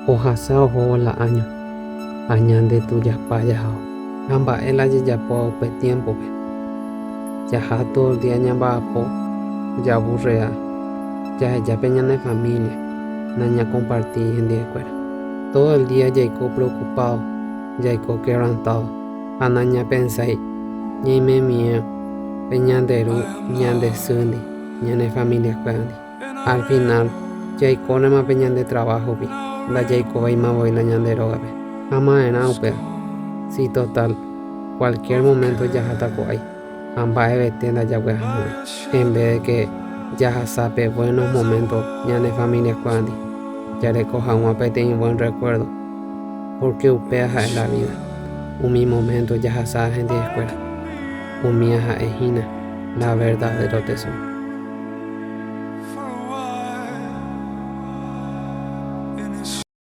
Ohasa ohóvo la áño ha ñande tujapa jahávo. Ha mba'e la jajapóva upe tiémpope? Jaha todo el día ñamba'apo, jaburrea, jaheja pe ñane familia, nañakompartíi hendivekuéra. Todo el día jaiko preocupado, jaiko quebrantado ha nañapensái ñaimemie pe ñande ru, ñande sýndi, ñane familiakuérandi. Al final, jaikónema pe ñande trabajo-pi, ndajaikovéima voi la ñande rógape. Ha ma'erã upéva? Si total, cualquier momento jaháta ko'ái ha mba'evete ndajaguerahamo'ãi. En vez de que jahasa pe buenos momentos ñane familiakuérandi, jareko hag̃ua peteĩ buen recuerdo, porque upéva ha'e la vida, umi momento jahasa hendivekuéra, umíva ha'e hína la verdadero tesoro.